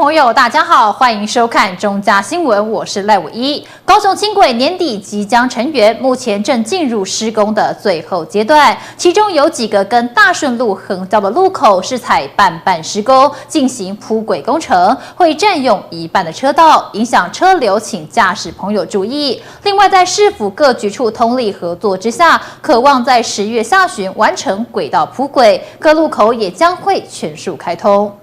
朋友，大家好，歡迎收看中嘉新聞，我是賴偉一。高雄輕軌年底即將成圓，目前正進入施工的最後階段，其中有幾個跟大順路橫交的路口是採半半施工，進行鋪軌工程，會佔用一半的車道，影響車流，請駕駛朋友注意。另外，在市府各局處通力合作之下，可望在10月下旬完成軌道鋪軌，各路口也將會全數開通。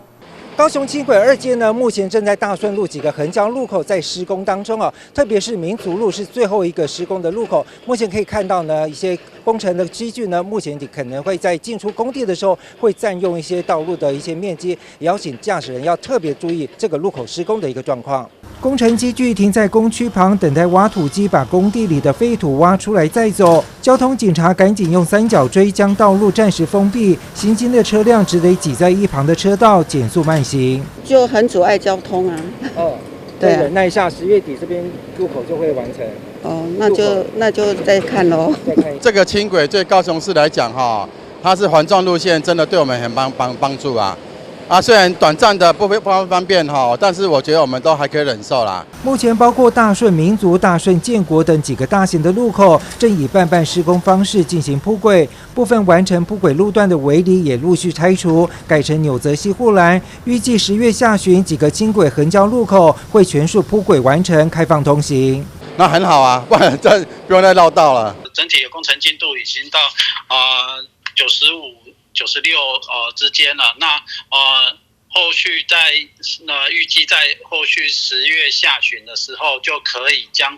高雄輕軌二階呢，目前正在大順路幾個橫交路口在施工當中啊，特別是民族路是最後一個施工的路口。目前可以看到呢，一些工程的機具呢，目前可能會在進出工地的時候會佔用一些道路的一些面積，也要請駕駛人要特別注意這個路口施工的一個狀況。工程機具停在工區旁，等待挖土機把工地裡的廢土挖出來載走。交通警察趕緊用三角錐將道路暫時封閉，行經的車輛只得擠在一旁的車道減速慢行。就很阻礙交通啊。哦，對，忍耐一下，10月底這邊路口就會完成。哦，那就再看嘍。再看。這個輕軌對高雄市來講，哈，它是環狀路線，真的對我們很幫助啊。啊，雖然短暫的不方便哈，但是我覺得我們都還可以忍受啦。目前包括大順民族、大順建國等幾個大型的路口，正以半半施工方式進行鋪軌，部分完成鋪軌路段的圍籬也陸續拆除，改成紐澤西護欄。預計10月下旬，幾個輕軌橫交路口會全數鋪軌完成，開放通行。那很好啊，不然再不用再繞道了。整體的工程進度已經到95、96之間了，那後續在預計在後續10月下旬的時候，就可以將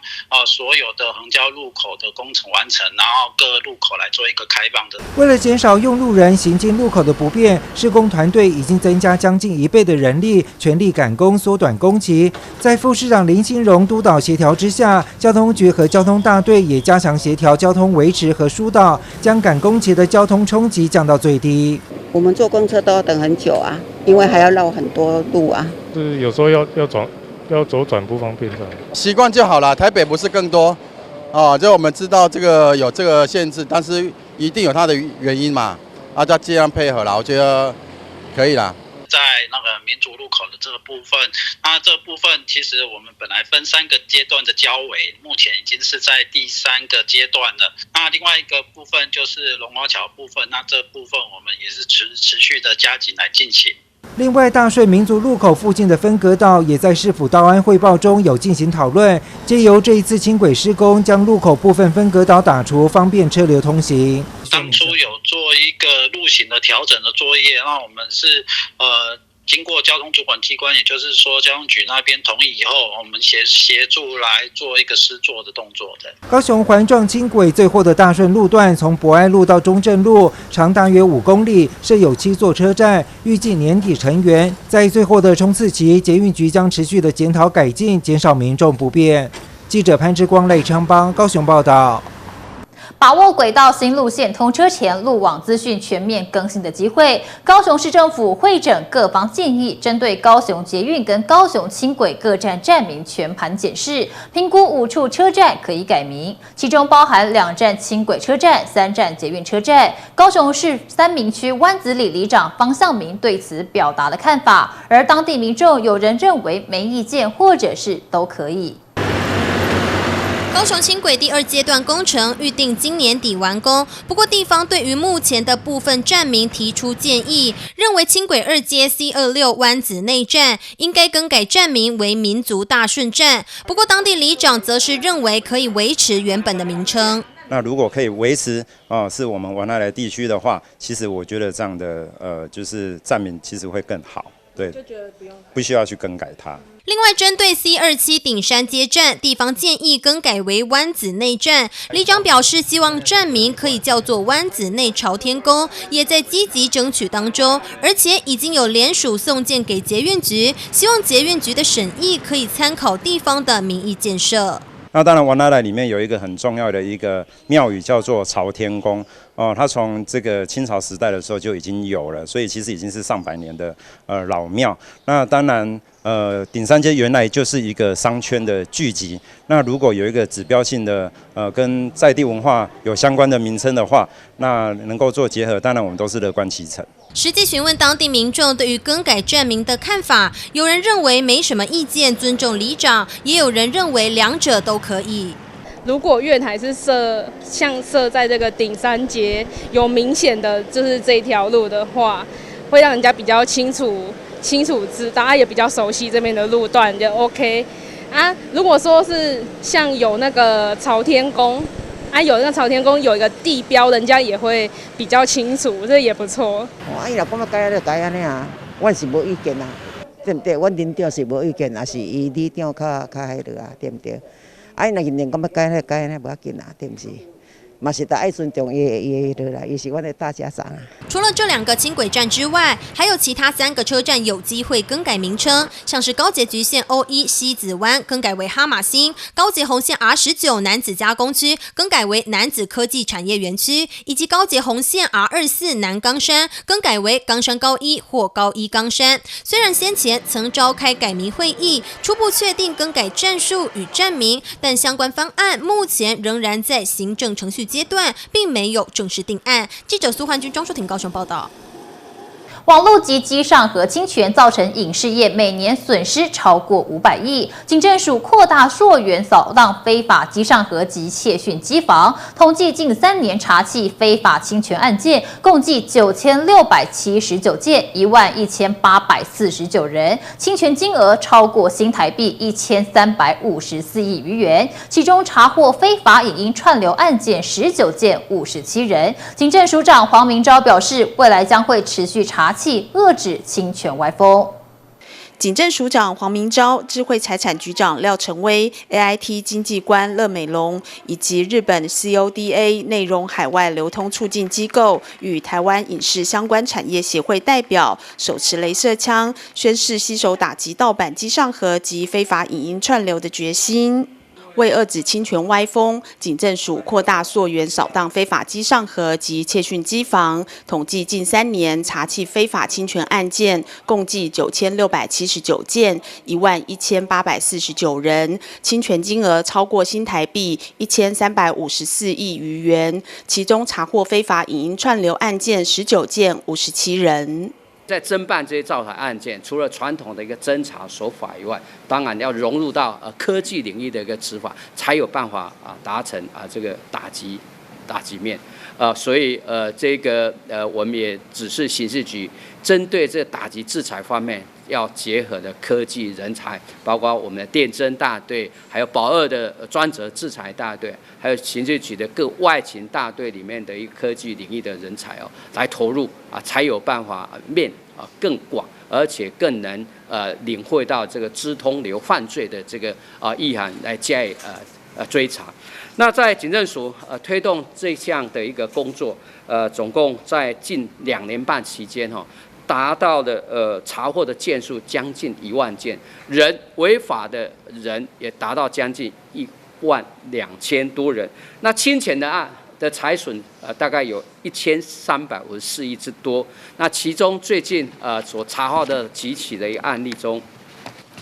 所有的橫交路口的工程完成，然後各路口來做一個開放的。為了減少用路人行經路口的不便，施工團隊已經增加將近一倍的人力，全力趕工，縮短工期。在副市長林清榮督導協調之下，交通局和交通大隊也加強協調交通維持和疏導，將趕工期的交通衝擊降到最低。我們坐公車都要等很久啊，因為還要繞很多路啊。是有時候要轉要左轉不方便這樣。習慣就好了，台北不是更多哦？就我們知道這個有這個限制，但是一定有它的原因嘛。啊，就盡量配合啦，我覺得可以啦。在那個民族路口的這個部分，那這部分其實我們本來分三個階段的交維，目前已經是在第三個階段了。那另外一個部分就是龍華橋部分，那這部分我們也是持續的加緊來進行。另外，大順民族路口附近的分隔島也在市府道安會報中有進行討論，藉由這一次輕軌施工，將路口部分分隔島打除，方便車流通行。當初有做一個路型的調整的作業，那我們是經過交通主管機關，也就是說交通局那邊同意以後，我們協助來做一個施作的動作的。高雄環狀輕軌最後的大順路段，從博愛路到中正路，長大約5公里，設有七座車站，預計年底成圓。在最後的衝刺期，捷運局將持續的檢討改進，減少民眾不便。記者潘之光、賴昌邦高雄報道。把握軌道新路線通車前路網資訊全面更新的機會，高雄市政府彙整各方建議，針對高雄捷運跟高雄輕軌各站站名全盤檢視，評估五處車站可以改名，其中包含兩站輕軌車站、三站捷運車站。高雄市三民區灣子里里長方向明對此表達了看法，而當地民眾有人認為沒意見，或者是都可以。高雄輕軌第二階段工程預定今年底完工，不過地方對於目前的部分站名提出建議，認為輕軌二階 C26灣子內站應該更改站名為民族大順站。不過當地里長則是認為可以維持原本的名稱。那如果可以維持哦，是我們灣仔里地區的話，其實我覺得這樣的就是站名其實會更好。對，就覺得不用，不需要去更改它。另外，針對 C27頂山街站，地方建議更改為灣子內站。里長表示，希望站名可以叫做灣子內朝天宮，也在積極爭取當中，而且已經有聯署送件給捷運局，希望捷運局的審議可以參考地方的民意建設。那當然，灣仔里裡面有一個很重要的一個廟宇，叫做朝天宮哦。它從這個清朝時代的時候就已經有了，所以其實已經是上百年的老廟。那當然，頂山街原來就是一個商圈的聚集。那如果有一個指標性的跟在地文化有相關的名稱的話，那能夠做結合，當然我們都是樂觀其成。實際詢問當地民眾對於更改站名的看法，有人認為沒什麼意見，尊重里長；也有人認為兩者都可以。如果月台是設像設在這個鼎山街，有明顯的就是這條路的話，會讓人家比較清楚知道，也比較熟悉這邊的路段就 OK。啊，如果說是像有那個朝天宮。啊，有那個朝天宮有一個地標，人家也會比較清楚，這也不錯。啊，伊若講欲改就改按呢啊，阮是無意見啊，對毋對？阮里長是無意見，也是伊里長較彼落啊，對毋對？啊，伊若認定講欲改就改，呢無要緊啊，對毋是？嘛是得愛尊重伊的彼落來，伊是阮的大家長啊。除了這兩個輕軌站之外，還有其他三個車站有機會更改名稱，像是高捷橘線 O1西子灣更改為哈瑪星，高捷紅線 R19楠梓加工區更改為楠梓科技產業園區，以及高捷紅線 R24南岡山更改為岡山高一或高一岡山。雖然先前曾召開改名會議，初步確定更改站數與站名，但相關方案目前仍然在行政程序階段，並沒有正式定案。記者蘇煥君、莊淑婷高雄報道。網路及機上盒侵權造成影視業每年損失超過500億。警政署擴大溯源掃蕩非法機上盒及竊訊機房，統計近3年查緝非法侵權案件，共計9679件，11,849人，侵權金額超過新台幣1354億餘元。其中查獲非法影音串流案件19件，57人。警政署長黃明昭表示，未來將會持續查緝遏止侵權歪風。警政署長黃明昭、智慧財產局長廖成威、AIT 經濟官樂美龍以及日本 CODA 內容海外流通促進機構與台灣影視相關產業協會代表，手持雷射槍，宣示攜手打擊盜版機上盒及非法影音串流的決心。為遏止侵權歪風，警政署擴大溯源掃蕩非法機上盒及竊訊機房，統計近3年查緝非法侵權案件，共計9679件，11,849人，侵權金額超過新台幣1354億餘元。其中查獲非法影音串流案件19件，57人。在偵辦這些詐騙案件，除了傳統的一個偵查手法以外，當然要融入到科技領域的一個執法，才有辦法啊達成啊這個打擊面。所以這個我們也指示刑事局，針對這打擊制裁方面，要結合的科技人才，包括我們的電偵大隊，還有保二的專責制裁大隊，還有刑事局的各外勤大隊裡面的一個科技領域的人才哦，來投入啊，才有辦法面啊更廣，而且更能領會到這個資通流犯罪的這個啊意涵來加以追查。那在警政署推動這項的一個工作，總共在近2年半期間哈，達到的查獲的件數將近1萬件，人違法的人也達到將近1萬2千多人。那侵權的案的財損大概有1354億之多。那其中最近所查獲的幾起的一個案例中，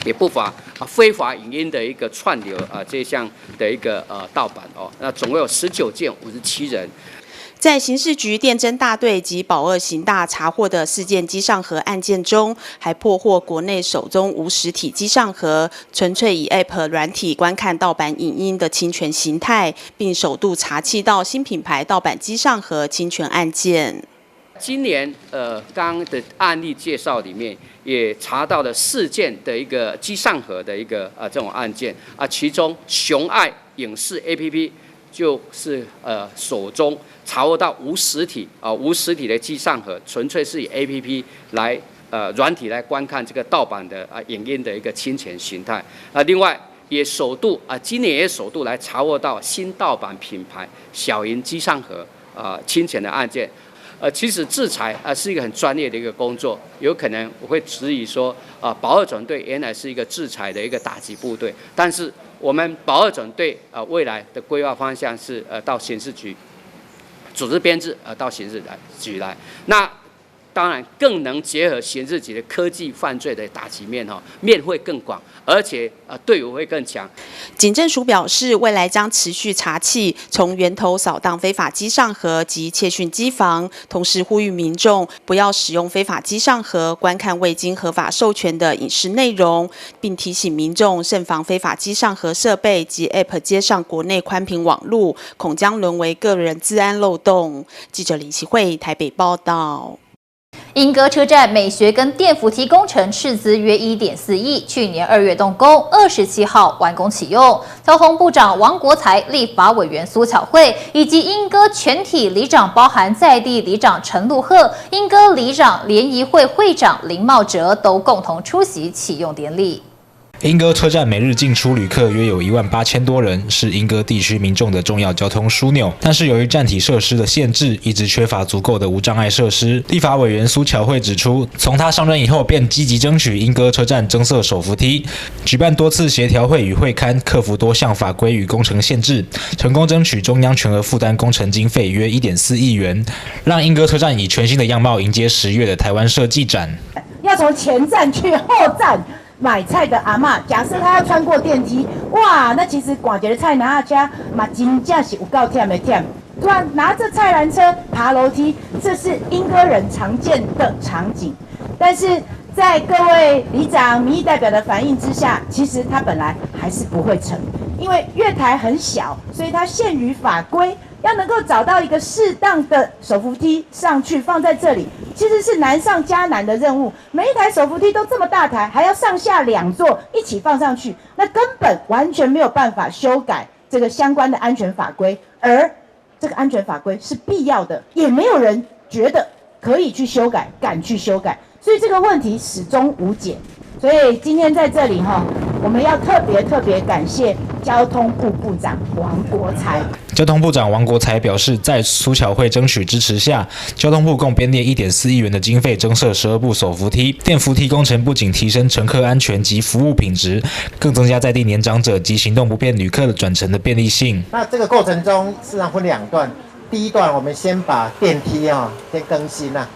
也不乏啊非法影音的一個串流啊這項的一個盜版哦。那總共有19件57人。在刑事局電偵大隊及保二刑大查獲的四件機上盒案件中，還破獲國內首宗無實體機上盒，純粹以 App 軟體觀看盜版影音的侵權形態，並首度查緝到新品牌盜版機上盒侵權案件。今年剛的案例介紹裡面也查到了四件的一個機上盒的一個這種案件啊，其中熊愛影視 APP 就是首宗查獲到無實體的機上盒，純粹是以 APP 來軟體來觀看這個盜版的啊影音的一個侵權形態啊。另外也首度啊，今年也首度來查獲到新盜版品牌小銀機上盒啊侵權的案件。其實制裁啊是一個很專業的一個工作，有可能我會質疑說啊，保二總隊原來是一個制裁的一個打擊部隊，但是我們保二總隊啊未來的規劃方向是到刑事局組織編制到刑事來局來，那当然更能结合刑事局的科技犯罪的打击面哈，面会更广，而且队伍会更强。警政署表示，未来将持续查缉，从源头扫荡非法机上盒及窃讯机房，同时呼吁民众不要使用非法机上盒观看未经合法授权的影视内容，并提醒民众慎防非法机上盒设备及 App 接上国内宽频网路，恐将沦为个人资安漏洞。记者林启慧台北报道。鶯歌车站美学跟电扶梯工程斥资约1.4亿，去年2月动工，27号完工启用。交通部长王国材、立法委员苏巧慧以及鶯歌全体里长，包含在地里长陈露鹤、鶯歌里长联谊会会长林茂哲，都共同出席启用典礼。鶯歌车站每日进出旅客约有1.8万多人，是鶯歌地区民众的重要交通枢纽。但是由于站体设施的限制，一直缺乏足够的无障碍设施。立法委员苏巧慧指出，从她上任以后，便积极争取鶯歌车站增设手扶梯，举办多次协调会与会勘，克服多项法规与工程限制，成功争取中央全额负担工程经费约1.4亿元，让鶯歌车站以全新的样貌迎接10月的台湾设计展。要从前站去后站买菜的阿嬷，假设她要穿过电梯，哇，那其实挂一个菜篮仔车嘛，真正是有够忝的忝。突然拿着菜篮车爬楼梯，这是鶯歌人常见的场景。但是在各位里长、民意代表的反映之下，其实他本来还是不会成，因为月台很小，所以它限于法规，要能够找到一个适当的手扶梯上去放在这里，其实是难上加难的任务。每一台手扶梯都这么大台，还要上下两座一起放上去，那根本完全没有办法修改这个相关的安全法规，而这个安全法规是必要的，也没有人觉得可以去修改，敢去修改，所以这个问题始终无解。所以今天在这里哈，我们要特别特别感谢交通部部长王国材。交通部长王国材表示，在苏巧慧争取支持下，交通部共编列1.4亿元的经费，增设12部手扶梯。电扶梯工程不仅提升乘客安全及服务品质，更增加在地年长者及行动不便旅客的转乘的便利性。那这个过程中，事实上分两段，第一段我们先把电梯啊先更新啊，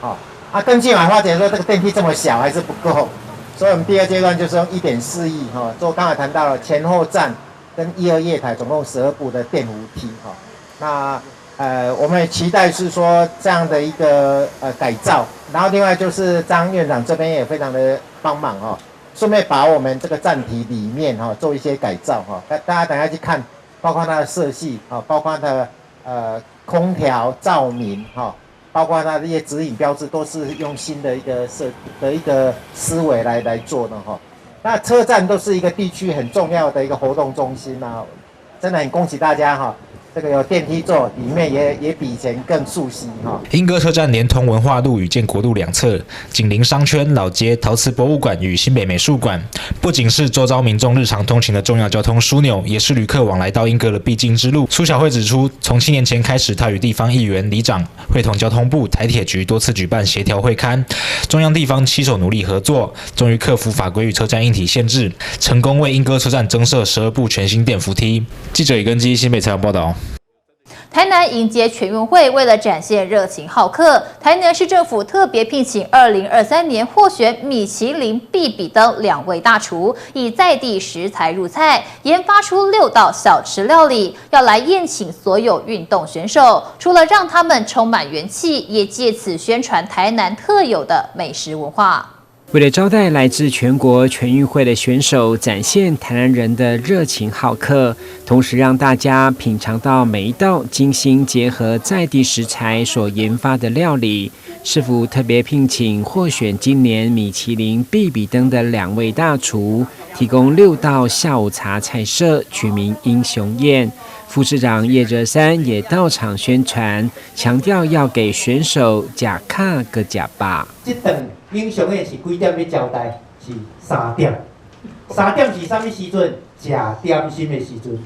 好啊，更新完发觉说这个电梯这么小还是不够。所以我们第二阶段就是用1.4亿哈，做刚才谈到了前后站跟一二月台总共12部的电扶梯哈。那我们也期待是说这样的一个改造，然后另外就是张院长这边也非常的帮忙哈，顺便把我们这个站体里面哈做一些改造哈。大家等下去看，包括它的色系啊，包括它的空调照明哈。包括它这些指引标志都是用新的一个设的一个思维来做的哈。那车站都是一个地区很重要的一个活动中心啊，真的很恭喜大家哈。这个有电梯坐，里面也比以前更舒适哈。鶯歌车站连通文化路与建国路两侧，紧邻商圈、老街、陶瓷博物馆与新北美术馆，不仅是周遭民众日常通勤的重要交通枢纽，也是旅客往来到鶯歌的必经之路。苏巧慧指出，从7年前开始，她与地方议员、里长会同交通部、台铁局多次举办协调会勘，中央地方携手努力合作，终于克服法规与车站硬体限制，成功为鶯歌车站增设12部全新电扶梯。记者李根基新北采访报道。台南迎接全运会，为了展现热情好客，台南市政府特别聘请2023年获选米其林必比登两位大厨，以在地食材入菜，研发出六道小吃料理，要来宴请所有运动选手。除了让他们充满元气，也借此宣传台南特有的美食文化。为了招待来自全国全运会的选手，展现台南人的热情好客，同时让大家品尝到每一道精心结合在地食材所研发的料理，市府特别聘请获选今年米其林必比登的两位大厨，提供六道下午茶菜色，取名英雄宴。副市长叶哲三也到场宣传，强调要给选手食卡阁食饱。這頓英雄宴是幾點咧招待？是三點。三點是啥物時陣？食點心的時陣。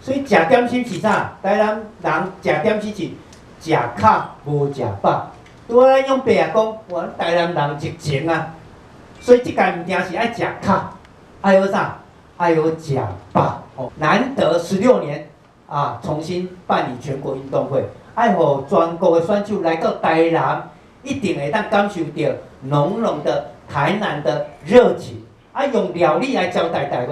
所以食點心是啥？台南人食點心是食卡無食飽。拄仔咱勇伯也講，哇，台南人熱情啊，所以這屆毋定是愛食卡，愛有啥？愛有食飽。哦，難得16年啊，重新辦理全國運動會，愛予全國的選手來到台南，一定會當感受著濃濃的台南的熱情。啊，用料理來招待大家，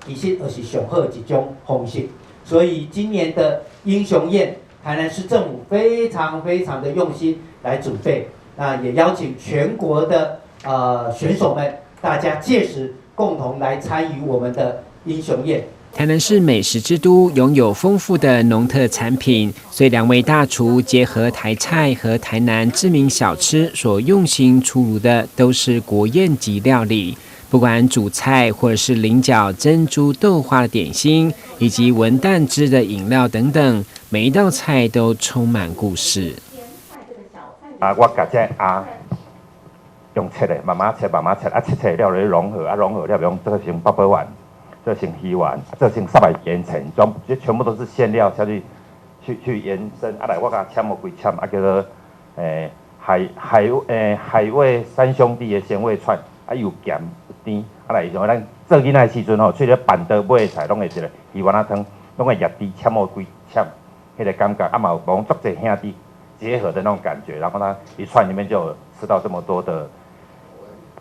其實就是上好一種方式。所以今年的英雄宴，台南市政府非常非常的用心來準備，那也邀請全國的選手們，大家屆時共同來參與我們的英雄宴。台南是美食之都，擁有豐富的農特產品，所以兩位大廚結合台菜和台南知名小吃所用心出爐的，都是國宴級料理。不管主菜或者是菱角珍珠豆花的點心，以及文旦汁的飲料等等，每一道菜都充滿故事。啊，我共這鴨用切的，慢慢切，慢慢切，啊切切了咧融合，啊融合了用做成八寶丸，做成魚丸，做成三百鹽層，全這全部都是餡料下去，去延伸。啊來，我共攕予規攕，啊叫做海味三兄弟的鮮味串，啊又鹹又甜，啊來像咱做囡仔的時陣吼，喙咧辦桌買的菜，攏會一个魚丸仔湯，攏會挹豬攕予規攕，彼个感覺，啊嘛有講足濟兄弟結合的那種感覺，然後呢一串裡面就有吃到這麼多的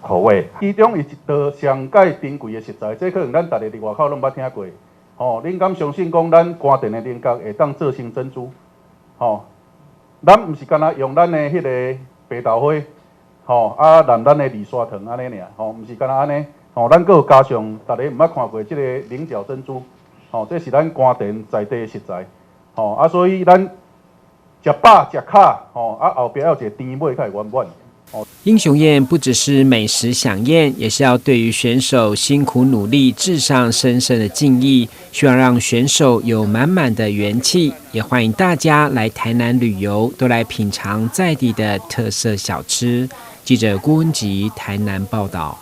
口味。其中有一道上蓋珍貴的食材，這可能咱逐个佇外口攏毋捌聽過。吼，恁敢相信講咱官田的菱角會當做成珍珠？吼，咱毋是干焦用咱的彼个白豆花，吼，啊，淋咱的二砂糖按呢爾，吼，毋是干焦按呢，吼，咱閣有加上逐个毋捌看過這个菱角珍珠，吼，這是咱官田在地的食材，吼，啊，所以咱食飽食卡，吼，啊，後壁還有一个甜尾較會圓滿。英雄宴不只是美食饗宴，也是要對於選手辛苦努力致上深深的敬意，希望讓選手有滿滿的元氣。也歡迎大家來台南旅遊，都來品嘗在地的特色小吃。記者郭文吉台南報道。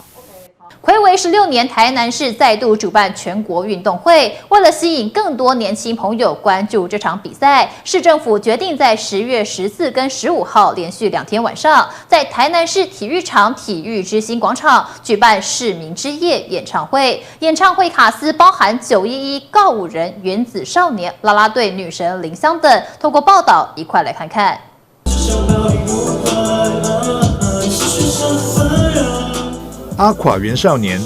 睽違16年，台南市再度主辦全國運動會。為了吸引更多年輕朋友關注這場比賽，市政府決定在10月14跟15號連續2天晚上，在台南市體育場體育之星廣場舉辦市民之夜演唱會。演唱會卡司包含911、告五人、原子少年、啦啦隊女神林襄等。透過報道，一塊來看看。阿垮原少年，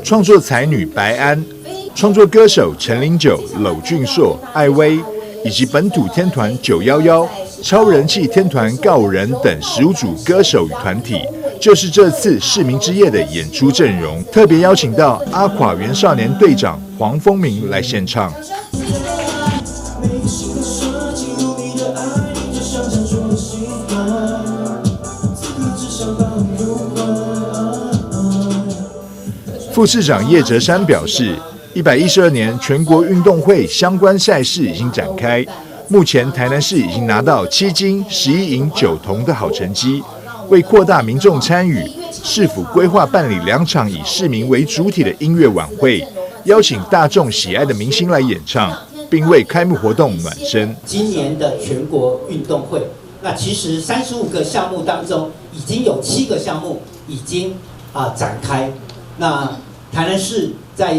創作才女白安，創作歌手陳零九、婁俊碩、艾薇，以及本土天團911、超人氣天團告五人等15組歌手與團體，就是這次市民之夜的演出陣容。特別邀請到阿垮原少年隊長黃風明來獻唱。副市長葉哲山表示，112年全國運動會相關賽事已經展開，目前台南市已經拿到7金11銀9銅的好成績。為擴大民眾參與，市府規劃辦理2場以市民為主體的音樂晚會，邀請大眾喜愛的明星來演唱，並為開幕活動暖身。今年的全國運動會，那其實35個項目當中，已經有7個項目已經展開。那台南市在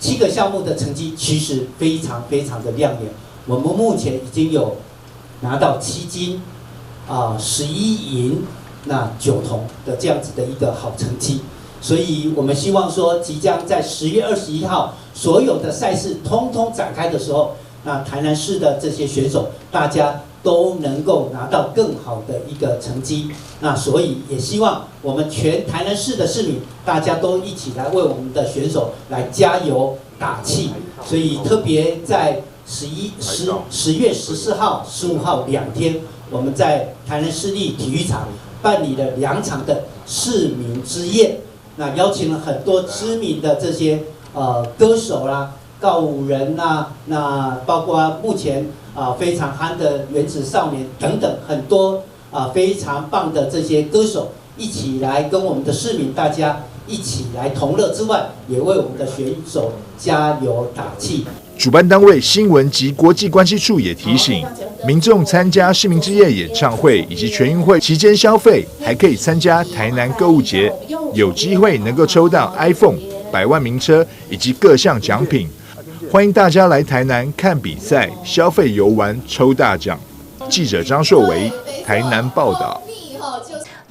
7個項目的成績其實非常非常的亮眼，我們目前已經有拿到7金、11銀、那9銅的這樣子的一個好成績，所以我們希望說，即將在10月21號所有的賽事通通展開的時候，那台南市的這些選手大家都能夠拿到更好的一個成績。那所以也希望我們全台南市的市民，大家都一起來為我們的選手來加油打氣。所以特別在10月14號、15號2天，我們在台南市立體育場辦理了2場的市民之夜，那邀請了很多知名的這些歌手啦、告五人啦，那包括目前非常夯的原子少年等等很多非常棒的這些歌手，一起來跟我們的市民大家一起來同樂之外，也為我們的選手加油打氣。主辦單位新聞及國際關係處也提醒民眾，參加市民之夜演唱會以及全運會期間消費，還可以參加台南購物節，有機會能夠抽到 iPhone、百萬名車以及各項獎品。歡迎大家來台南看比賽、消費遊玩、抽大獎。記者張碩維台南報道。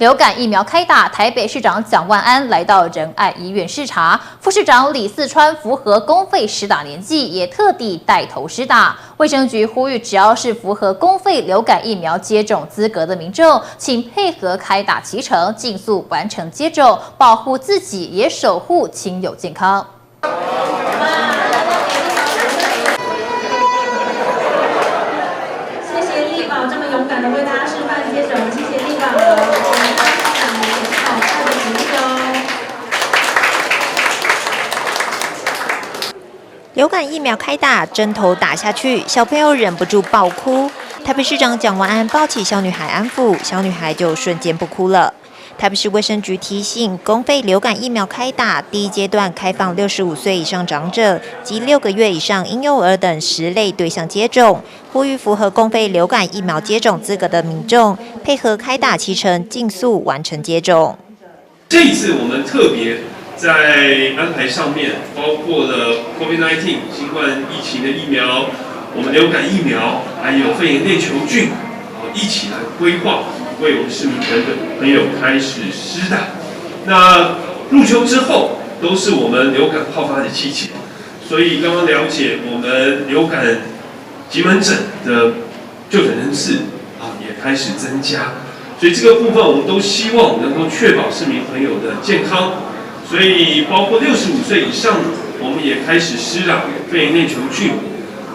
流感疫苗开打，台北市长蒋万安来到仁爱医院视察，副市长李四川符合公费施打年纪，也特地带头施打。卫生局呼吁，只要是符合公费流感疫苗接种资格的民众，请配合开打期程，尽速完成接种，保护自己，也守护亲友健康。谢谢丽宝这么勇敢的为大家示范接种，谢谢丽宝。流感疫苗开打，针头打下去，小朋友忍不住爆哭。台北市长蒋万安抱起小女孩安抚，小女孩就瞬间不哭了。台北市卫生局提醒，公费流感疫苗开打第一阶段开放65岁以上长者及6个月以上婴幼儿等10类对象接种，呼吁符合公费流感疫苗接种资格的民众配合开打期程，尽速完成接种。这一次我们特别在安排上面，包括了 COVID-19 新冠疫情的疫苗，我们流感疫苗，还有肺炎链球菌，一起来规划，为我们市民朋友开始施打。那入秋之后都是我们流感爆发的季节，所以刚刚了解我们流感急门诊的就诊人次也开始增加，所以这个部分我们都希望能够确保市民朋友的健康。所以，包括65岁以上，我们也开始施打肺炎链球菌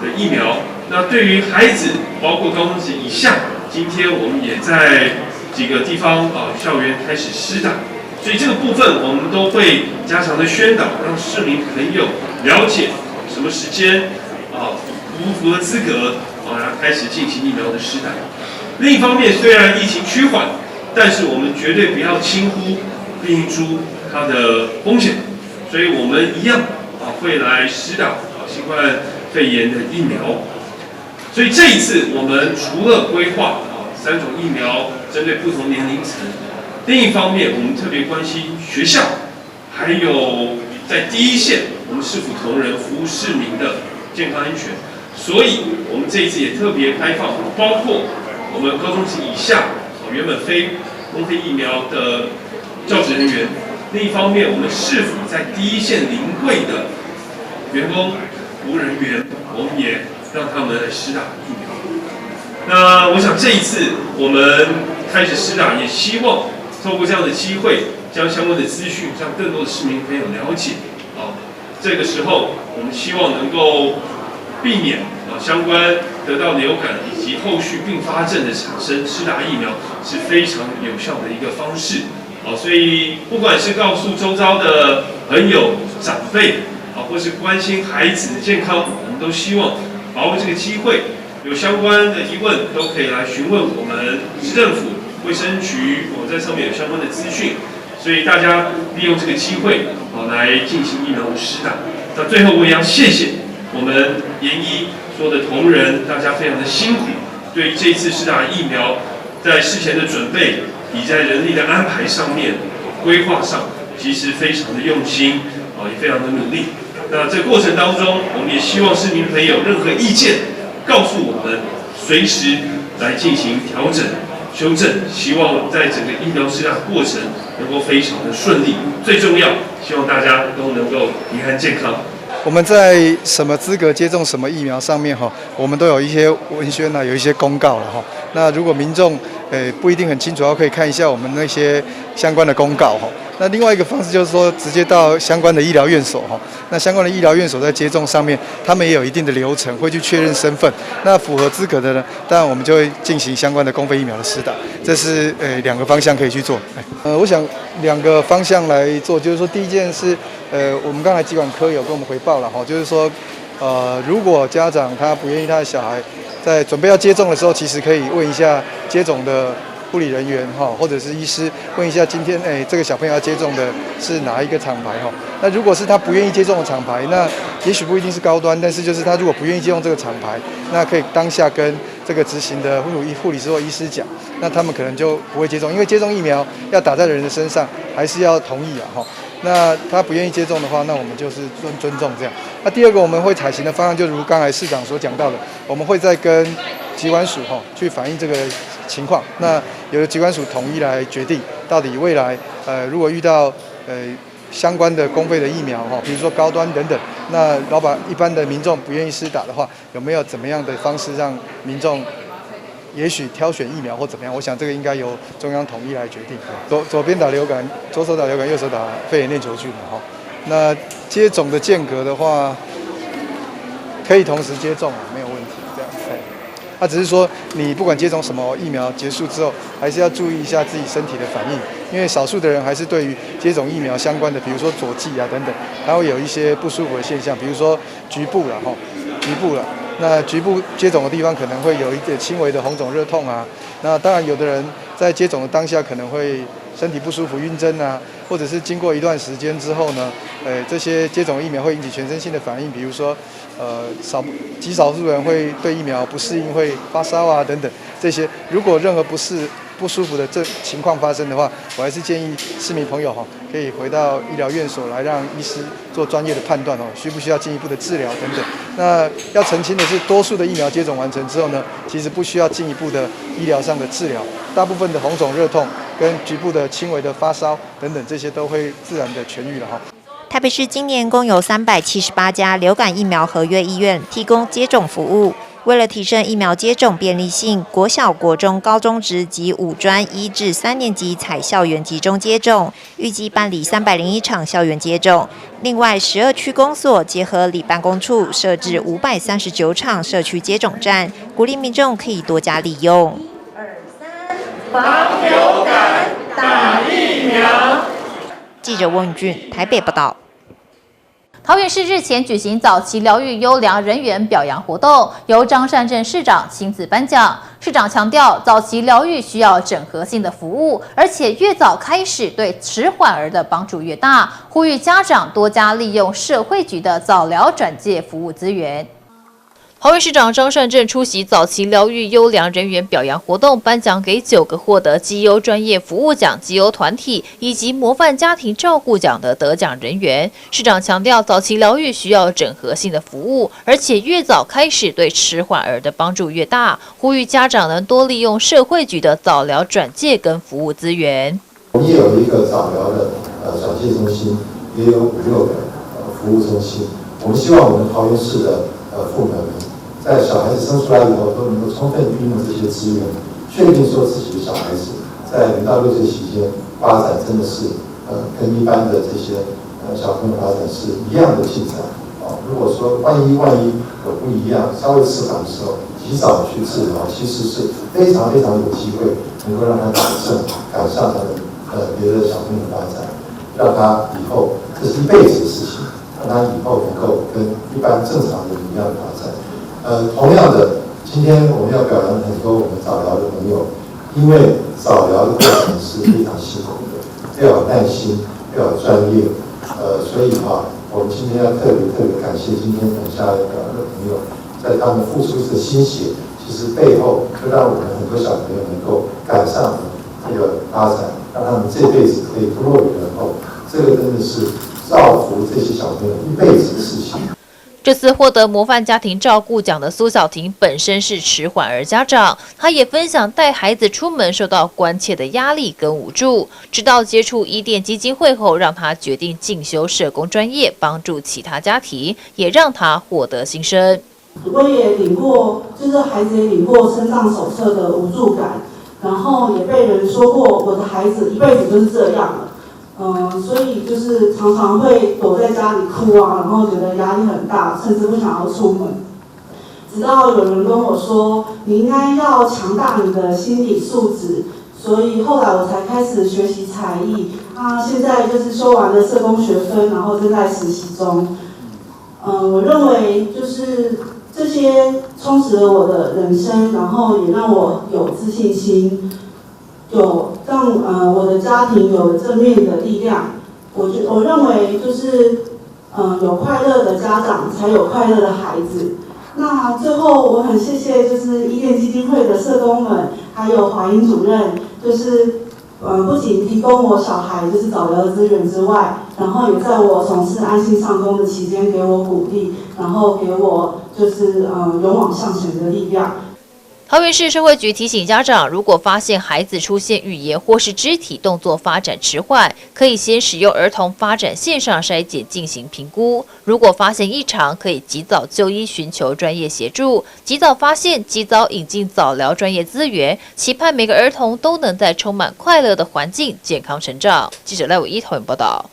的疫苗。那对于孩子，包括高中职以下，今天我们也在几个地方校园开始施打。所以这个部分我们都会加强的宣导，让市民朋友了解什么时间符不符合资格然后开始进行疫苗的施打。另一方面，虽然疫情趋缓，但是我们绝对不要轻忽变异株它的风险，所以我们一样会来施打新冠肺炎的疫苗。所以这一次我们除了规划3种疫苗针对不同年龄层，另一方面我们特别关心学校，还有在第一线我们市府同仁服务市民的健康安全。所以我们这一次也特别开放，包括我们高中职以下原本非公费疫苗的教职人员。另一方面，我们市府在第一线临柜的员工、服务人员，我们也让他们来施打疫苗。那我想这一次我们开始施打，也希望透过这样的机会，将相关的资讯让更多的市民朋友了解。这个时候我们希望能够避免相关得到流感以及后续并发症的产生，施打疫苗是非常有效的一个方式。所以不管是告诉周遭的朋友、长辈，或是关心孩子的健康，我们都希望把握这个机会，有相关的疑问都可以来询问我们市政府卫生局，我在上面有相关的资讯，所以大家利用这个机会来进行疫苗的施打。那最后我也要谢谢我们研医所有的同仁，大家非常的辛苦，对于这次施打疫苗在事前的准备，以在人力的安排上面、规划上，其实非常的用心，也非常的努力。那这过程当中，我们也希望市民朋友任何意见，告诉我们，随时来进行调整、修正。希望在整个疫苗施打过程能够非常的顺利。最重要，希望大家都能够平安健康。我们在什么资格接种什么疫苗上面我们都有一些文宣啊，有一些公告了。那如果民众不一定很清楚，可以看一下我们那些相关的公告。那另外一个方式就是说，直接到相关的医疗院所。那相关的医疗院所在接种上面，他们也有一定的流程，会去确认身份。那符合资格的呢，当然我们就会进行相关的公费疫苗的施打。这是2个方向可以去做。我想2个方向来做，就是说第一件事，我们刚才疾管科有跟我们回报了，就是说，如果家长他不愿意他的小孩在准备要接种的时候，其实可以问一下接种的护理人员或者是医师，问一下今天这个小朋友要接种的是哪一个厂牌。那如果是他不愿意接种的厂牌，那也许不一定是高端，但是就是他如果不愿意接种这个厂牌，那可以当下跟这个执行的护理师或医师讲，那他们可能就不会接种，因为接种疫苗要打在人的身上，还是要同意啊。那他不愿意接种的话，那我们就是尊重这样。那第二个我们会采行的方案，就如刚才市长所讲到的，我们会再跟疾管署去反映这个情况，那由疾管署统一来决定。到底未来如果遇到相关的公费的疫苗哈，比如说高端等等，那老板一般的民众不愿意施打的话，有没有怎么样的方式让民众也许挑选疫苗或怎么样？我想这个应该由中央统一来决定。左边打流感，左手打流感，右手打肺炎链球菌嘛哈。那接种的间隔的话，可以同时接种，没有问题。这样，那只是说你不管接种什么疫苗结束之后，还是要注意一下自己身体的反应，因为少数的人还是对于接种疫苗相关的，比如说佐剂啊等等，还会有一些不舒服的现象，比如说局部了哈，局部了。那局部接种的地方可能会有一点轻微的红肿热痛啊。那当然，有的人在接种的当下可能会身体不舒服、晕针啊，或者是经过一段时间之后呢，这些接种疫苗会引起全身性的反应，比如说，极少数人会对疫苗不适应，会发烧啊等等这些。如果任何不适、不舒服的这情况发生的话，我还是建议市民朋友哈，可以回到医疗院所来让医师做专业的判断哦，需不需要进一步的治疗等等。那要澄清的是，多数的疫苗接种完成之后呢，其实不需要进一步的医疗上的治疗，大部分的红肿热痛跟局部的轻微的发烧等等，这些都会自然的痊愈了哈。台北市今年共有378家流感疫苗合约医院提供接种服务。为了提升疫苗接种便利性，国小、国中、高中职及五专1至3年级采校园集中接种，预计办理301场校园接种。另外，12区公所结合里办公处设置539场社区接种站，鼓励民众可以多加利用。 1、2、3，防流感，打疫苗。记者翁俊台北报道。桃园市日前举行早期疗育优良人员表扬活动，由张善政市长亲自颁奖。市长强调，早期疗育需要整合性的服务，而且越早开始，对迟缓儿的帮助越大。呼吁家长多加利用社会局的早疗转介服务资源。桃园市长张善政出席早期疗育优良人员表扬活动，颁奖给9个获得绩优专业服务奖、绩优团体以及模范家庭照顾奖的得奖人员。市长强调，早期疗育需要整合性的服务，而且越早开始，对迟缓儿的帮助越大。呼吁家长能多利用社会局的早疗转介跟服务资源。我们也有一个早疗的转介中心，也有5、6个服务中心。我们希望我们桃园市的父母们，在小孩子生出来以后，都能够充分运用这些资源，确定说自己的小孩子在0到6岁期间发展真的是跟一般的这些小朋友发展是一样的进展啊。如果说万一有不一样，稍微迟缓的时候，及早去治疗，其实是非常非常有机会能够让他赶上他的别的小朋友发展，让他以后这是一辈子的事情，让他以后能够跟一般正常人一样发展。同样的，今天我们要表扬很多我们早疗的朋友，因为早疗的过程是非常辛苦的，要有耐心，要有专业，所以哈，我们今天要特别特别感谢今天等下来表扬的朋友，在他们付出的心血，其实背后就让我们很多小朋友能够赶上这个发展，让他们这辈子可以不落于人后，这个真的是造福这些小朋友一辈子的事情。这次获得模范家庭照顾奖的苏小婷本身是迟缓儿家长，她也分享带孩子出门受到关切的压力跟无助，直到接触伊甸基金会后，让她决定进修社工专业，帮助其他家庭，也让她获得新生。我也领过，就是孩子也领过身障手册的无助感，然后也被人说过我的孩子一辈子就是这样了。所以就是常常会躲在家里哭啊，然后觉得压力很大，甚至不想要出门。直到有人跟我说，你应该要强大你的心理素质，所以后来我才开始学习才艺。那现在就是修完了社工学分，然后正在实习中。我认为就是这些充实了我的人生，然后也让我有自信心。有让我的家庭有正面的力量，我认为就是有快乐的家长才有快乐的孩子。那最后我很谢谢就是伊甸基金会的社工们，还有华英主任，就是不仅提供我小孩就是早疗的资源之外，然后也在我从事安心上工的期间给我鼓励，然后给我就是勇往向前的力量。桃园市社会局提醒家长，如果发现孩子出现语言或是肢体动作发展迟缓，可以先使用儿童发展线上筛检进行评估。如果发现异常，可以及早就医，寻求专业协助。及早发现，及早引进早疗专业资源，期盼每个儿童都能在充满快乐的环境健康成长。记者赖伟一桃园报道。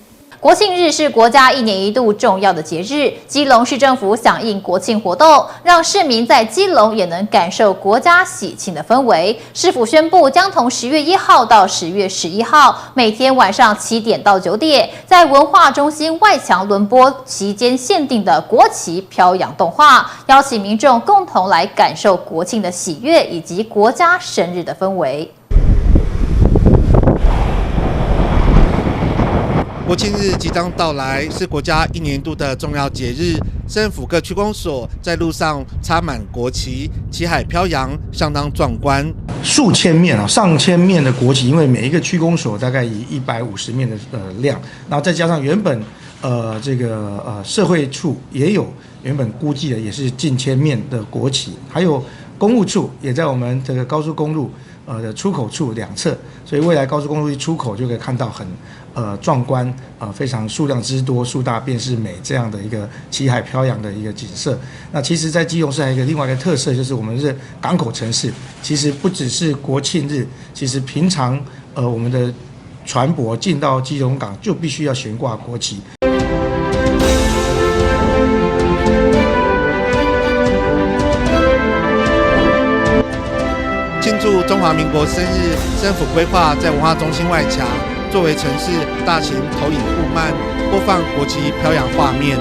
国庆日是国家一年一度重要的节日，基隆市政府响应国庆活动，让市民在基隆也能感受国家喜庆的氛围。市府宣布，将从10月1号到10月11号，每天晚上7点到9点，在文化中心外墙轮播期间限定的国旗飘扬动画，邀请民众共同来感受国庆的喜悦以及国家生日的氛围。国庆日即将到来，是国家一年一度的重要节日。政府各区公所在路上插满国旗，旗海飘扬，相当壮观。数千面啊，上千面的国旗，因为每一个区公所大概以150面的量，然后再加上原本社会处也有原本估计的也是近千面的国旗，还有公务处也在我们这个高速公路的出口处两侧，所以未来高速公路一出口就可以看到很壮观，非常数量之多，数大便是美这样的一个旗海飘扬的一个景色。那其实，在基隆市还有一个另外一个特色，就是我们是港口城市，其实不只是国庆日，其实平常我们的船舶进到基隆港就必须要悬挂国旗。庆祝中华民国生日，政府规划在文化中心外墙作为城市大型投影布幔，播放国旗飘扬画面。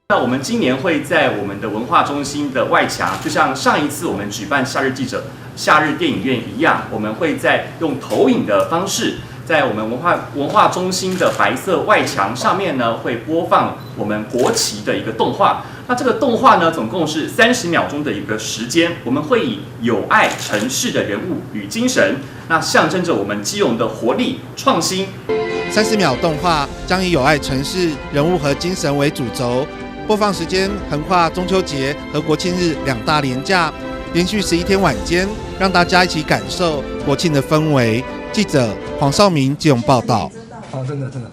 那我们今年会在我们的文化中心的外墙，就像上一次我们举办夏日记者、夏日电影院一样，我们会在用投影的方式，在我们文化中心的白色外墙上面呢，会播放我们国旗的一个动画。那这个动画呢，总共是30秒钟的一个时间，我们会以有爱城市的人物与精神，那象征着我们基隆的活力、创新。30秒动画将以有爱城市人物和精神为主轴，播放时间横跨中秋节和国庆日2大连假，连续11天晚间，让大家一起感受国庆的氛围。记者黄少明基隆报道。哦，真的真的。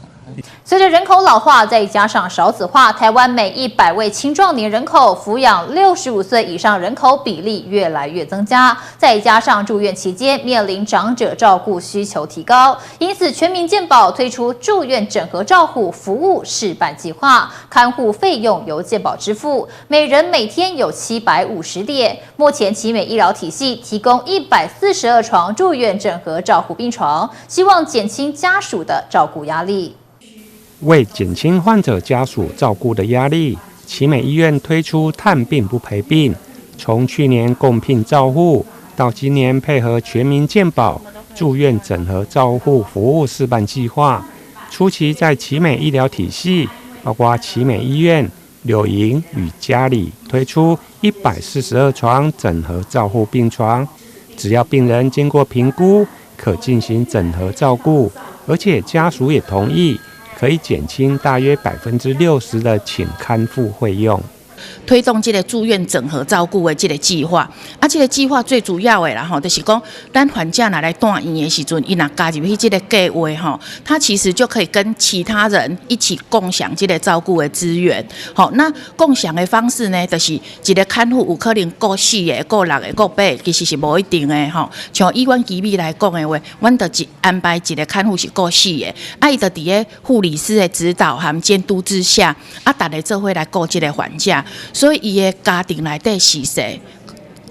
随着人口老化，再加上少子化，台湾每100位青壮年人口抚养65岁以上人口比例越来越增加，再加上住院期间面临长者照顾需求提高，因此全民健保推出住院整合照护服务试办计划，看护费用由健保支付，每人每天有750点。目前奇美医疗体系提供142床住院整合照护病床，希望减轻家属的照顾压力。为减轻患者家属照顾的压力，奇美医院推出探病不陪病，从去年共聘照护，到今年配合全民健保住院整合照护服务试办计划。初期在奇美医疗体系，包括奇美医院、柳营与嘉里，推出142床整合照护病床，只要病人经过评估，可进行整合照顾，而且家属也同意。可以减轻大约60%的请看护费用。推动这个住院整合照顾的这个计划，啊，这个计划最主要的啦吼，就是讲咱患者若来住院的时阵，伊若加入去这个计划吼，他其实就可以跟其他人一起共享这个照顾的资源。好，那共享的方式呢，就是一个看护有可能顾4个、顾6个、顾8个，其实是无一定的吼。像以阮奇美来讲的话，阮就一安排一个看护是顾4个，啊，伊就伫咧护理师的指导和监督之下，啊，逐个做伙来顾这个患者。所以，伊的家庭内底是谁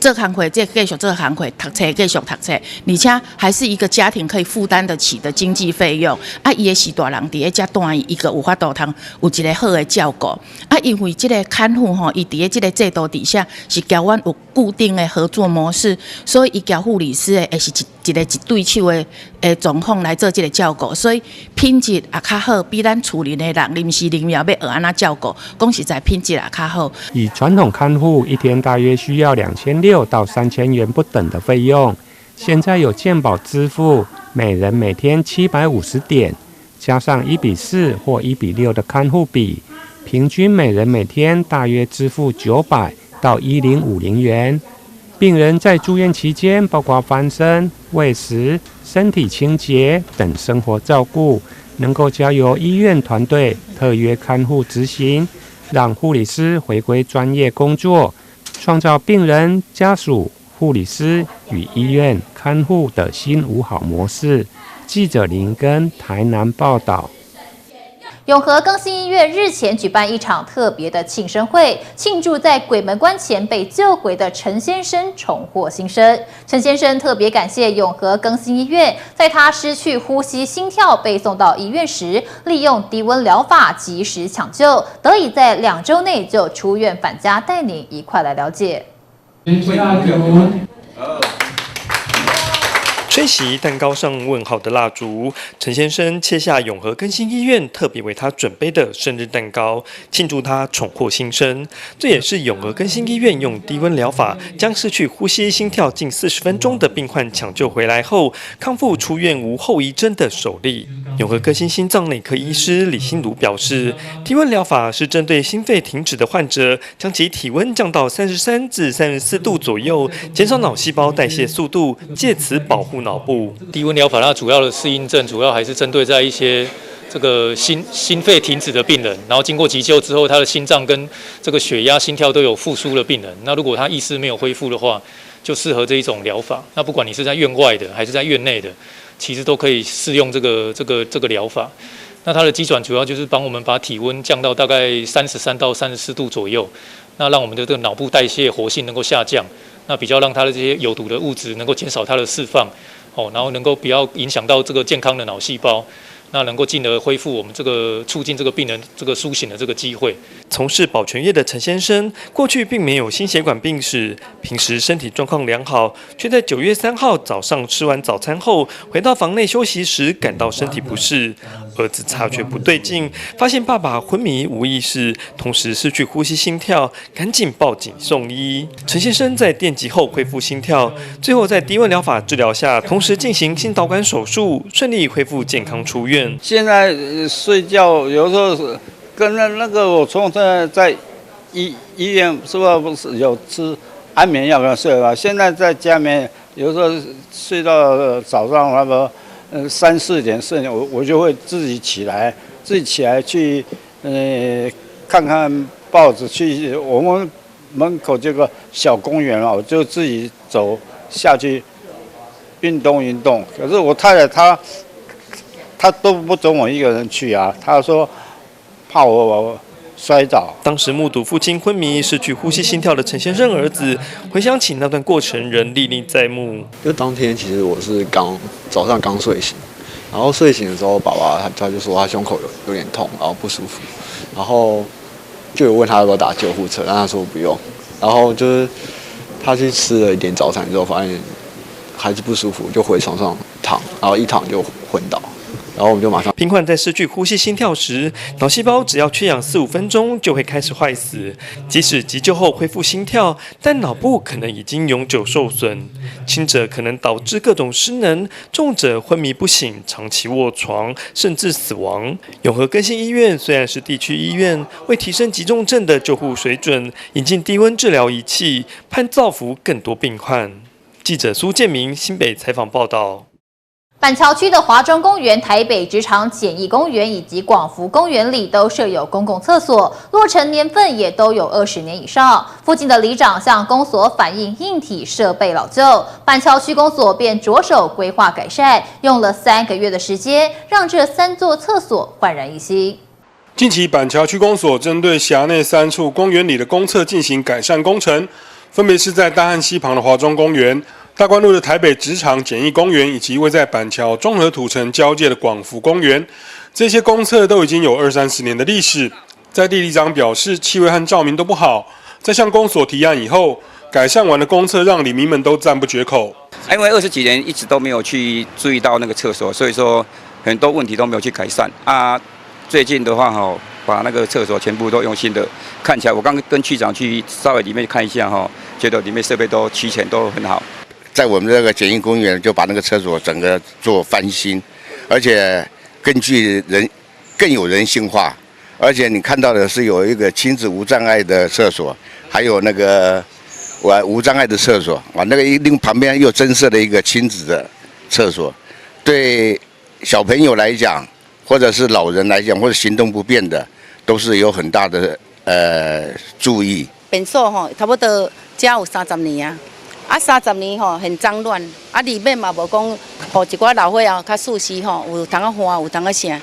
做工课，这继续做工课，读册继续读册，而且还是一个家庭可以负担得起的经济费用。啊，伊的是大人伫咧遮住院，伊阁有法度通有一个好的照顾。啊，因为这个看护吼，伊伫咧这个制度底下是交阮有固定的合作模式，所以伊交护理师的会是一个一对手的状况来做这个照顾，所以品质也较好，比咱厝里的人临时临要学按怎照顾，讲实在品质也较好。以传统看护一天大约需要2600到3000元不等的费用，现在有健保支付，每人每天750点，加上1比4或1比6的看护比，平均每人每天大约支付900到1050元。病人在住院期间，包括翻身、餵食、身體清潔等生活照顧，能夠交由醫院團隊特約看護執行，讓護理師回歸專業工作，創造病人、家屬、護理師與醫院看護的新五好模式。記者林根台南報道。永和更新醫院日前舉辦一場特別的慶生會，慶祝在鬼門關前被救回的陳先生重獲新生。陳先生特別感謝永和更新醫院，在他失去呼吸、心跳被送到醫院時，利用低溫療法及時搶救，得以在2週內就出院返家。帶您一塊來了解。吹熄蛋糕上問號的蠟燭，陳先生切下永和更新醫院特別為他準備的生日蛋糕，慶祝他重獲新生。這也是永和更新醫院用低溫療法將失去呼吸、心跳近40分鐘的病患搶救回來後，康復出院無後遺症的首例。永和更新心臟內科醫師李新儒表示，低溫療法是針對心肺停止的患者，將其體溫降到33至34度左右，減少腦細胞代謝速度，借此保護腦部。低溫療法它主要的適應症，主要還是針對在一些這個心肺停止的病人，然後經過急救之後，他的心臟跟這個血壓、心跳都有復甦的病人。那如果他意識沒有恢復的話，就適合這一種療法。那不管你是在院外的還是在院內的，其實都可以適用這個療法。那它的機轉主要就是幫我們把體溫降到大概33到34度左右，那讓我們的這個腦部代謝活性能夠下降，那比較讓它的這些有毒的物質能夠減少它的釋放，哦，然後能夠不要影響到這個健康的腦細胞。那能夠進而恢復我們這個促進這個病人這個甦醒的這個機會。從事保全業的陳先生，過去並沒有心血管病史，平時身體狀況良好，卻在9月3號早上吃完早餐後，回到房內休息時感到身體不適。兒子察覺不對勁，發現爸爸昏迷無意識，同時失去呼吸心跳，趕緊報警送醫。陳先生在電擊後恢復心跳，最後在低溫療法治療下，同時進行心導管手術，順利恢復健康出院。現在睡覺有時候是跟那個我從在醫院是不是有吃安眠藥沒睡吧？現在在家裡面有時候睡到早上那個3、4點4點，我就會自己起來，自己起來去看看報紙，去我們門口這個小公園啊，我就自己走下去運動運動。可是我太太她都不准我一個人去啊，她說怕我摔倒。當時目睹父親昏迷、失去呼吸、心跳的陳先生兒子，回想起那段過程，仍歷歷在目。就當天其實我是剛早上剛睡醒，然後睡醒的時候，爸爸他就說他胸口有點痛，然後不舒服，然後就有問他要不要打救護車，但他說不用。然後就是他去吃了一點早餐之後，發現還是不舒服，就回床上躺，然後一躺就昏倒。然後我們就馬上。病患在失去呼吸、心跳時，腦細胞只要缺氧4、5分鐘就會開始壞死。即使急救後恢復心跳，但腦部可能已經永久受損。輕者可能導致各種失能，重者昏迷不醒、長期臥床，甚至死亡。永和更新醫院雖然是地區醫院，為提升急重症的救護水準，引進低溫治療儀器，盼造福更多病患。記者蘇建明新北採訪報道。板橋區的華中公園、台北職場簡易公園以及廣福公園裡都設有公共廁所，落成年份也都有20年以上。附近的里長向公所反映硬體設備老舊，板橋區公所便着手規劃改善，用了3個月的時間，讓這三座廁所煥然一新。近期板橋區公所針對轄內三處公園裡的公廁進行改善工程，分別是在大漢溪旁的華中公園、大觀路的台北職場簡易公園，以及位在板橋中和土城交界的廣福公園，這些公廁都已經有二三十年的歷史。在地里長表示，氣味和照明都不好。在向公所提案以後，改善完的公廁讓里民們都讚不絕口。因為20幾年一直都沒有去注意到那個廁所，所以說很多問題都沒有去改善啊。最近的話，哈，把那個廁所全部都用新的，看起來我剛跟區長去稍微裡面看一下，哈，覺得裡面設備都齊全，都很好。在我們這個簡易公園就把那個廁所整個做翻新，而且根據人更有人性化，而且你看到的是有一個親子無障礙的廁所，還有那個我无障碍的厕所啊，那个另旁边又增设了一个亲子的厕所，对小朋友来讲，或者是老人来讲，或者行动不便的，都是有很大的注意。便所吼，差不多遮有三十年啊，啊三十年吼很脏乱，啊里面嘛无讲，予一寡老岁仔较舒适吼，有通仔换，有通仔啥，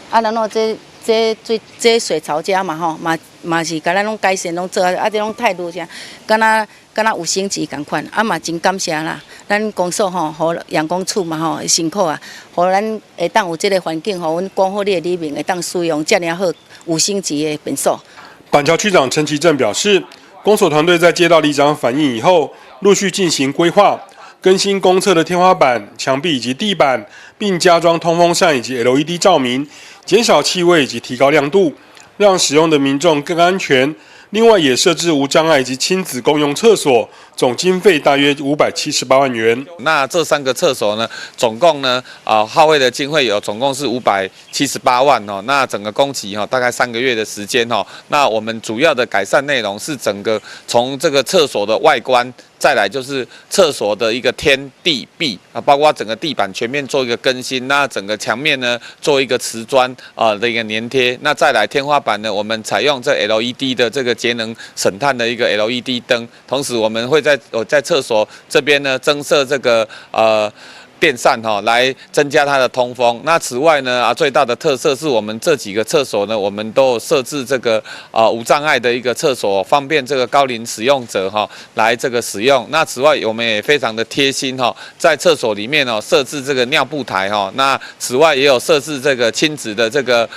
啊然后这水这水槽遮嘛吼，嘛是共咱拢改善拢做啊，啊这拢态度啥，敢若五星级仝款，啊嘛真感谢啦。咱公所吼，予阳光处嘛吼辛苦啊，予咱会当有这个环境，予阮广好里的里民会当使用遮尔好五星级的便所。板桥区长陈其正表示，公所团队在接到里长反映以后，陆续进行规划，更新公厕的天花板、墙壁以及地板，并加装通风扇以及 LED 照明，减少气味以及提高亮度，让使用的民众更安全。另外，也设置无障碍以及亲子共用厕所，总经费大约578万元。那这三个厕所呢，总共呢，耗费的经费有总共是578万哦。那整个工期哈，大概3个月的时间哦。那我们主要的改善内容是整个从这个厕所的外观，再来就是厕所的一个天地壁啊，包括整个地板全面做一个更新，那整个墙面呢做一个瓷砖啊的一个粘贴，那再来天花板呢，我们采用这 LED 的这个节能省碳的一个 LED 灯，同时我们会在厕所这边呢增设这个电扇哈，来增加它的通风。那此外呢，最大的特色是我们这几个厕所呢，我们都有设置这个无障碍的一个厕所，方便这个高龄使用者哈来这个使用。那此外，我们也非常的贴心哈，在厕所里面哦设置这个尿布台哈。那此外也有设置这个亲子的这个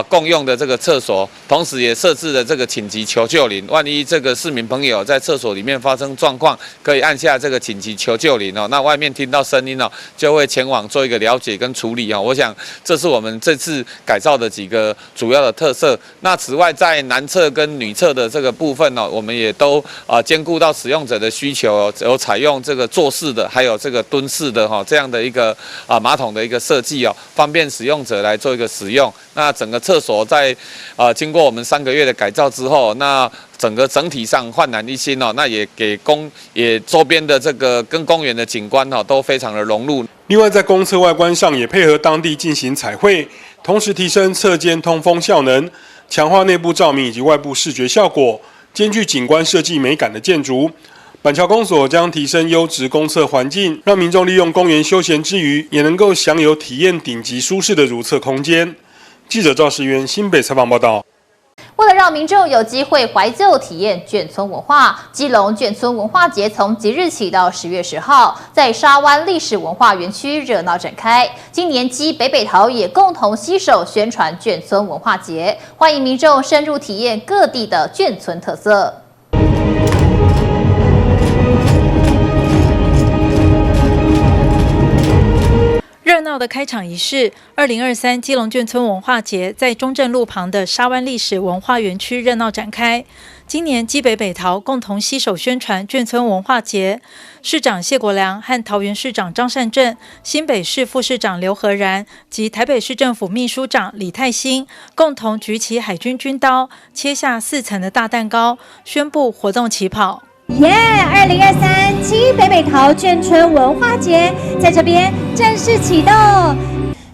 共用的这个厕所，同时也设置了这个紧急求救铃，万一这个市民朋友在厕所里面发生状况，可以按下这个紧急求救铃哦。那外面听到声音哦，就会前往做一个了解跟处理啊。我想这是我们这次改造的几个主要的特色。那此外，在男厕跟女厕的这个部分呢，我们也都兼顾到使用者的需求，有采用这个坐式的，还有这个蹲式的哈这样的一个马桶的一个设计哦，方便使用者来做一个使用。那整个厕所在经过我们3个月的改造之后，那整个整体上焕然一新哦，那也给也周边的这个跟公园的景观哦都非常的融入。另外，在公厕外观上也配合当地进行彩绘，同时提升厕间通风效能，强化内部照明以及外部视觉效果，兼具景观设计美感的建筑。板桥公所将提升优质公厕环境，让民众利用公园休闲之余，也能够享有体验顶级舒适的如厕空间。记者赵世渊新北采访报道。为了让民众有机会怀旧体验眷村文化，基隆眷村文化节从即日起到10月10号，在沙湾历史文化园区热闹展开。今年基北北桃也共同携手宣传眷村文化节，欢迎民众深入体验各地的眷村特色。热闹的开场仪式，2023基隆眷村文化节在中正路旁的沙湾历史文化园区热闹展开。今年基北北桃共同携手宣传眷村文化节，市长谢国梁和桃园市长张善政、新北市副市长刘和然及台北市政府秘书长李泰兴共同举起海军军刀，切下4层的大蛋糕，宣布活动起跑。耶！2023基北北桃眷村文化节在这边正式启动，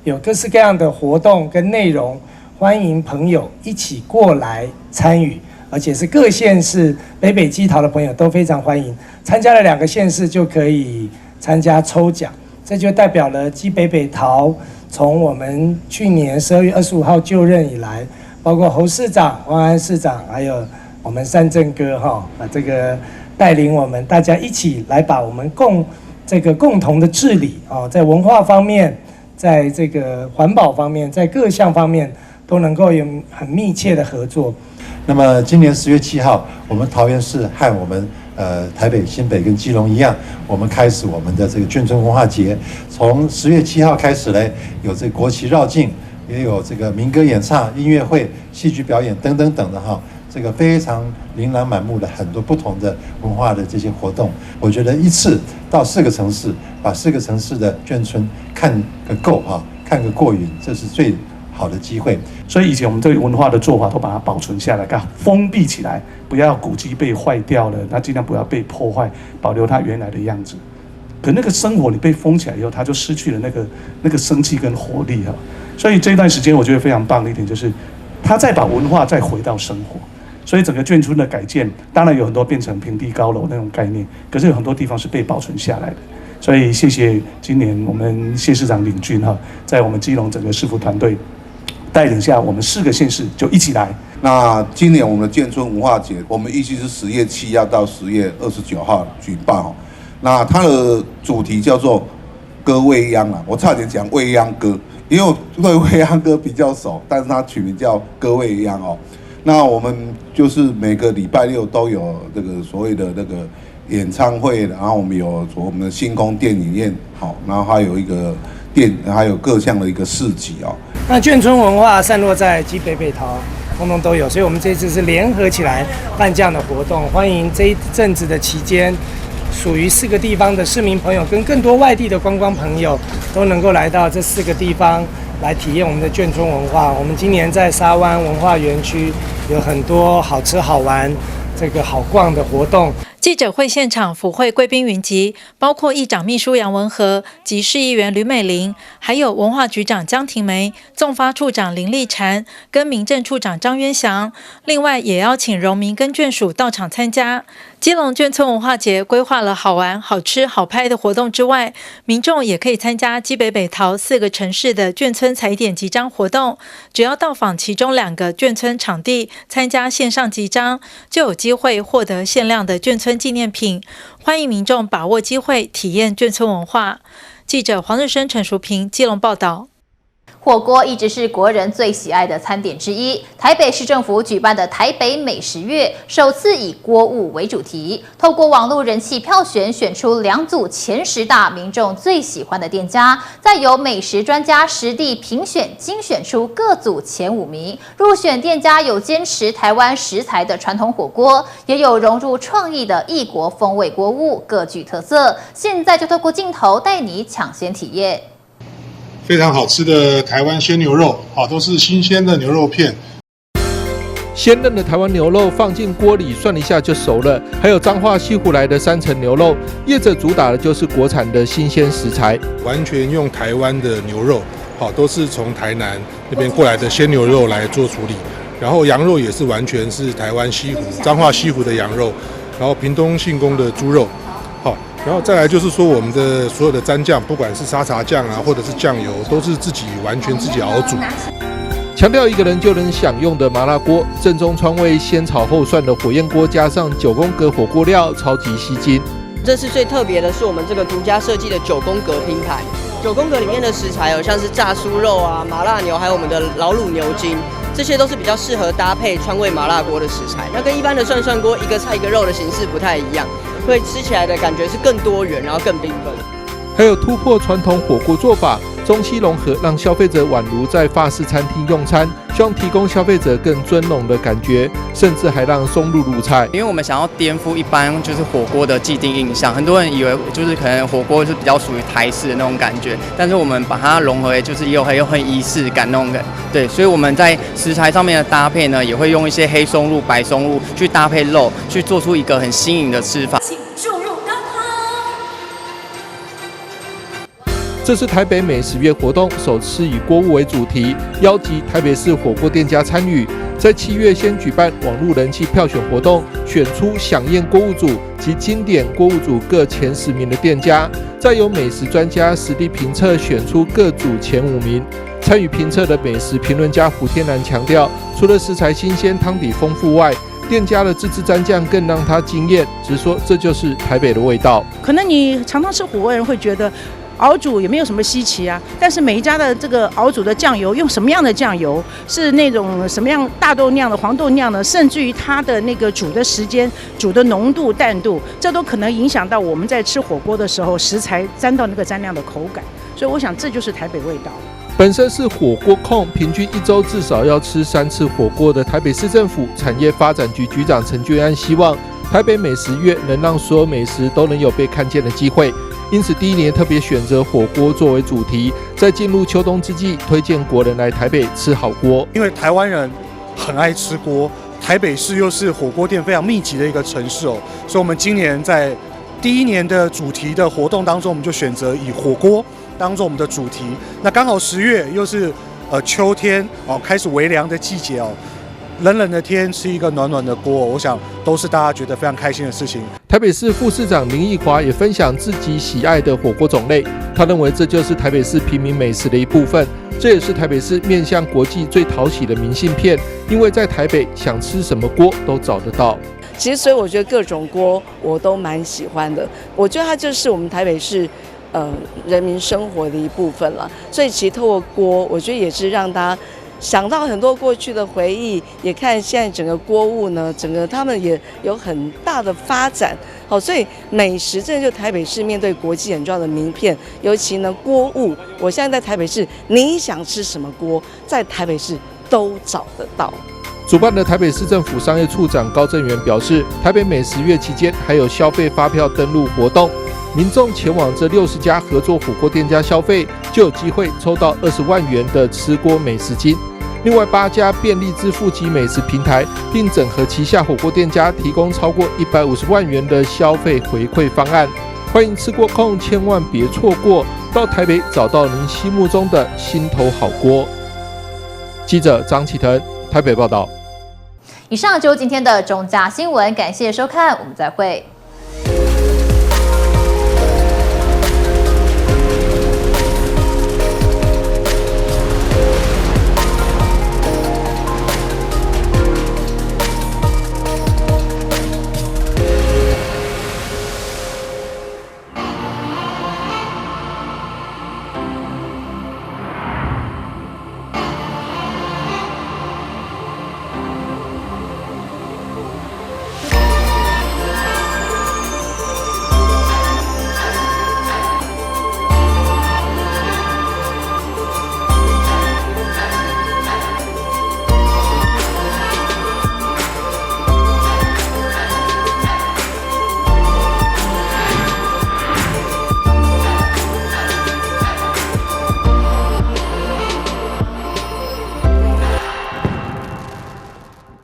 有各式各样的活动跟内容，欢迎朋友一起过来参与，而且是各县市北北基桃的朋友都非常欢迎。参加了两个县市就可以参加抽奖，这就代表了基北北桃从我们去年12月25号就任以来，包括侯市长、万安市长，还有我们善政哥哈啊这个。带领我们大家一起来把我们共同的治理哦，在文化方面，在这个环保方面，在各项方面都能够有很密切的合作。那么今年10月7号，我们桃园市和我们台北、新北跟基隆一样，我们开始我们的这个眷村文化节。从十月七号开始嘞，有这个国旗绕境，也有这个民歌演唱、音乐会、戏剧表演等等等的哈。这个非常琳琅满目的很多不同的文化的这些活动，我觉得一次到四个城市，把四个城市的眷村看个够哈，看个过瘾，这是最好的機會。所以以前我們對文化的做法都把它保存下來，給它封閉起來，不要古蹟被壞掉了，那盡量不要被破壞，保留它原來的樣子。可那個生活你被封起來以後，它就失去了那個生氣跟活力哈。所以這段時間我覺得非常棒的一點就是，他再把文化再回到生活。所以整個眷村的改建，當然有很多變成平地高樓那種概念，可是有很多地方是被保存下來的。所以謝謝今年我們謝市長領軍哈，在我們基隆整個市府團隊帶領下，我們四個縣市就一起來。那今年我們的眷村文化節，我們預計是10月7號到10月29號舉辦哦。那它的主題叫做歌未央啊，我差點講未央歌，因為我對未央歌比較熟，但是它取名叫歌未央哦。那我們就是每個禮拜六都有這個所謂的那個演唱會，然後我們有我們的星空電影院，好，然後還有一個電，還有各項的一個市集哦。那眷村文化散落在基北北桃，通通都有，所以我們這次是聯合起來辦這樣的活動，歡迎這一陣子的期間，屬於四個地方的市民朋友跟更多外地的觀光朋友都能夠來到這四個地方來體驗我們的眷村文化。我們今年在沙灣文化園區有很多好吃好玩、這個好逛的活動。記者會現場，府會貴賓雲集，包括議長秘書楊文和及市議員呂美玲，還有文化局長江婷梅、綜發處長林麗嬋跟民政處長張淵祥。另外，也邀請榮民跟眷屬到場參加。基隆眷村文化節規劃了好玩、好吃、好拍的活動之外，民眾也可以參加基北北桃四個城市的眷村踩點集章活動。只要到訪其中兩個眷村場地，參加線上集章，就有機會獲得限量的眷村紀念品。歡迎民眾把握機會體驗眷村文化。記者黃日升、陳淑平基隆報道。火鍋一直是國人最喜愛的餐點之一。台北市政府舉辦的台北美食月，首次以鍋物為主題，透過網路人氣票選，選出兩組前10大民眾最喜歡的店家，再由美食專家實地評選，精選出各組前五名。入選店家有堅持台灣食材的傳統火鍋，也有融入創意的異國風味鍋物，各具特色。現在就透過鏡頭帶你搶先體驗。非常好吃的台灣鮮牛肉，啊，都是新鮮的牛肉片。鮮嫩的台灣牛肉放進鍋裡涮一下就熟了。還有彰化西湖來的三層牛肉，業者主打的就是國產的新鮮食材，完全用台灣的牛肉，好，都是從台南那邊過來的鮮牛肉來做處理。然後羊肉也是完全是台灣西湖彰化西湖的羊肉，然後屏東信公的豬肉，好。然後再來就是說，我們的所有的蘸醬，不管是沙茶醬啊，或者是醬油，都是自己完全自己熬煮。強調一個人就能享用的麻辣鍋，正宗川味先炒後涮的火焰鍋，加上九宮格火鍋料，超級吸睛。這次最特別的是我們這個獨家設計的九宮格拼盤。九宮格裡面的食材有像是炸酥肉啊、麻辣牛，還有我們的老滷牛筋，這些都是比較適合搭配川味麻辣鍋的食材。那跟一般的涮涮鍋一個菜一個肉的形式不太一樣，會吃起來的感覺是更多元，然後更繽紛。還有突破傳統火鍋做法，中西融合，讓消費者宛如在法式餐廳用餐，希望提供消費者更尊榮的感覺，甚至還讓松露入菜。因為我們想要顛覆一般就是火鍋的既定印象，很多人以為就是可能火鍋是比較屬於台式的那種感覺，但是我們把它融合，就是又很有很儀式感那種感，對，所以我們在食材上面的搭配呢，也會用一些黑松露、白松露去搭配肉，去做出一個很新穎的吃法。注入高湯。這是台北美食月活動首次以鍋物為主題，邀集台北市火鍋店家參與。在7月先舉辦網路人氣票選活動，選出饗宴鍋物組及經典鍋物組各前10名的店家，再由美食專家實地評測，選出各組前五名。參與評測的美食評論家胡天然強調，除了食材新鮮、湯底豐富外，店家的自製蘸醬更讓他驚豔，直說這就是台北的味道。可能你常常吃火鍋的人會覺得熬煮也沒有什麼稀奇啊，但是每一家的這個熬煮的醬油用什麼樣的醬油，是那種什麼樣大豆釀的、黃豆釀的，甚至於它的那個煮的時間、煮的濃度、淡度，這都可能影響到我們在吃火鍋的時候食材沾到那個蘸料的口感。所以我想這就是台北味道。本身是火鍋控，平均一周至少要吃3次火鍋的台北市政府產業發展局局長陳俊安希望，台北美食月能讓所有美食都能有被看見的機會。因此第一年特别选择火锅作为主题，在进入秋冬之际，推荐国人来台北吃好锅。因为台湾人很爱吃锅，台北市又是火锅店非常密集的一个城市哦，所以我们今年在第一年的主题的活动当中，我们就选择以火锅当做我们的主题。那刚好10月又是秋天哦，开始微凉的季节哦，冷冷的天吃一个暖暖的锅，我想都是大家觉得非常开心的事情。台北市副市长林奕华也分享自己喜爱的火锅种类，他认为这就是台北市平民美食的一部分，这也是台北市面向国际最讨喜的明信片，因为在台北想吃什么锅都找得到。其实，所以我觉得各种锅我都蛮喜欢的。我觉得它就是我们台北市人民生活的一部分了。所以，其实透过锅，我觉得也是让大家想到很多过去的回忆，也看现在整个锅物呢，整个他们也有很大的发展。好，所以美食真的就台北市面对国际很重要的名片，尤其呢锅物，我现在在台北市，你想吃什么锅，在台北市都找得到。主办的台北市政府商业处长高正元表示，台北美食月期间还有消费发票登录活动，民众前往这60家合作火锅店家消费，就有机会抽到20万元的吃锅美食金。另外8家便利支付及美食平台，并整合旗下火锅店家，提供超过150万元的消费回馈方案。欢迎吃锅控，千万别错过，到台北找到您心目中的心头好锅。记者张启腾台北报道。以上就是今天的中嘉新闻，感谢收看，我们再会。